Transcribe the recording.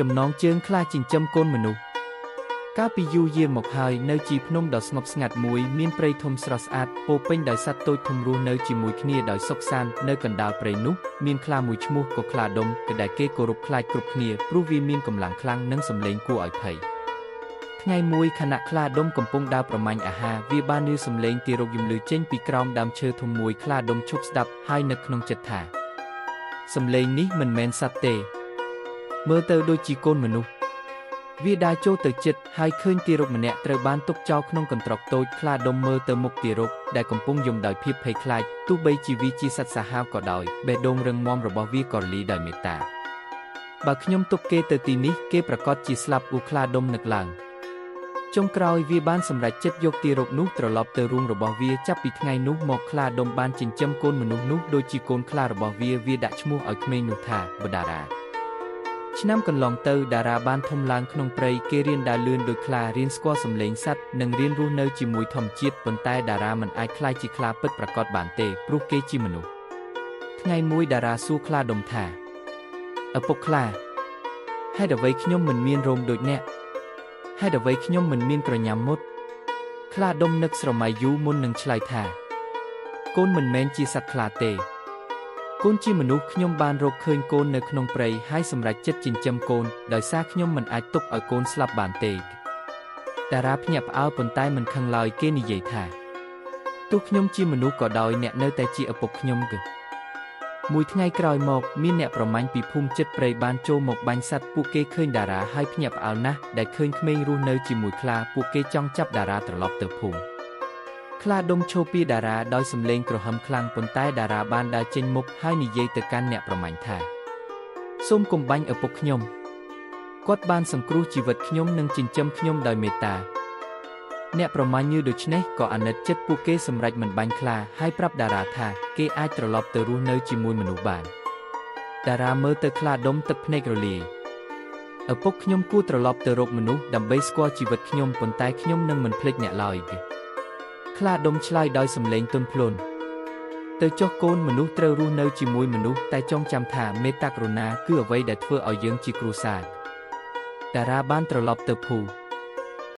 ចំណងជើងខ្លាចិញ្ចឹមកូនមនុស្សកាលពីយូរយារមកហើយនៅជាភ្នំដ៏ស្ងប់ស្ងាត់មួយមានព្រៃធំស្រស់ស្អាតពោរពេញដោយសត្វតូចធំរស់នៅជាមួយគ្នាដោយសុខសាន្តនៅកណ្ដាលព្រៃនោះមានខ្លាមួយឈ្មោះក៏ខ្លាដុំក៏ដែលគេគោរពខ្លាចគ្រប់គ្នាព្រោះវាមានកម្លាំងខ្លាំងនិងសម្លេងគួរឲ្យភ័យថ្ងៃមួយខណៈខ្លាដុំកំពុងដើរប្រមាញ់អាហារវាបានឮសំឡេងទារកយំឮចេញពីក្រោមដើមឈើធំមួយខ្លាដុំឈប់ស្ដាប់ហើយនឹកក្នុងចិត្តថាសំឡេងនេះមិនមែនសត្វទេមើលទៅដូចជាកូនមនុស្សវាដើរចូលទៅជិតហើយឃើញទារកម្នាក់ត្រូវបានទុកចោលក្នុងកន្ត្រកតូចខ្លាដុំមើលទៅមុខទារកដែលកំពុងយំដោយភាពភ័យខ្លាចទោះបីជាវាជាសត្វសាហាវក៏ដោយបេះដូងរឹងមាំរបស់វាក៏រលីដោយមេត្តាបើខ្ញុំទុកគេទៅទីនេះគេប្រាកដជាស្លាប់អ៊ូខ្លាដុំនឹកឡើងចុងក្រោយវាបានសម្រេចចិត្តយកទារកនោះត្រឡប់ទៅរូងរបស់វាចាប់ពីថ្ងៃនោះមកខ្លាដុំបានចិញ្ចឹមកូនមនុស្សនោះដូចជាកូនខ្លារបស់វាវាដាក់ឈ្មោះឲ្យក្មេងនោះថាបដារ៉ាឆ្នាំកន្លងទៅតារាបានធំឡើងក្នុងព្រៃគេរៀនដើរលឿនដូចខ្លារៀនស្គាល់សំឡេងសត្វនិងរៀនរស់នៅជាមួយធម្មជាតិប៉ុន្តែតារាមិនអាចក្លាយជាខ្លាពិតប្រាកដបានទេព្រោះគេជាមនុស្សថ្ងៃមួយតារាសួរខ្លាដុំថាឪពុកខ្លាហេតុអ្វីខ្ញុំមិនមានរោមដូចអ្នកហេតុអ្វីខ្ញុំមិនមានក្រញាំមុតខ្លាដុំនឹកស្រមៃយូរមុននឹងឆ្លើយថាកូនមិនមែនជាសត្វខ្លាទេកូនជាមនុស្សខ្ញុំបានរកឃើញកូននៅក្នុងព្រៃហើយសម្រេចចិត្តចិញ្ចឹមកូនដោយសារខ្ញុំមិនអាចទុកឲ្យកូនស្លាប់បានទេតារាភ្ញាក់ផ្អើលប៉ុន្តែមិនខឹងឡើយគេនិយាយថាទោះខ្ញុំជាមនុស្សក៏ដោយអ្នកនៅតែជាឪពុកខ្ញុំគឺមួយថ្ងៃក្រោយមកមានអ្នកប្រមាញ់ពីភូមិចិត្តព្រៃបានចូលមកបាញ់សត្វពួកគេឃើញតារាហើយភ្ញាក់ផ្អើលណាស់ដែលឃើញក្មេងរស់នៅជាមួយខ្លាពួកគេចង់ចាប់តារាត្រឡប់ទៅភូមិខ្លាដុំឈោពីតារាដោយសំឡេងក្រហមខ្លាំងប៉ុន្តែតារាបានដើរចេញមុខហើយនិយាយទៅកាន់អ្នកប្រមាញ់ថាសូមកុំបាញ់ឪពុកខ្ញុំគាត់បានសង្គ្រោះជីវិតខ្ញុំនិងចិញ្ចឹមខ្ញុំដោយមេត្តាអ្នកប្រមាញ់យឺដូច្នេះក៏អាណិតចិត្តពួកគេសម្រេចមិនបាញ់ខ្លាហើយប្រាប់តារាថាគេអាចត្រឡប់ទៅរស់នៅជាមួយមនុស្សបានតារាមើលទៅខ្លាដុំទឹកភ្នែករលាយឪពុកខ្ញុំគួរត្រឡប់ទៅរកមនុស្សដើម្បីស្គាល់ជីវិតខ្ញុំប៉ុន្តែខ្ញុំនឹងមិនភ្លេចអ្នកឡើយខ្លាដុំឆ្លើយដោយសំឡេងទន់ភ្លន់ទៅចុះកូនមនុស្សត្រូវរស់នៅជាមួយមនុស្សតែចងចាំថាមេត្តាករុណាគឺអ្វីដែលធ្វើឲ្យយើងជាគ្រួសារតារាបានត្រឡប់ទៅភូ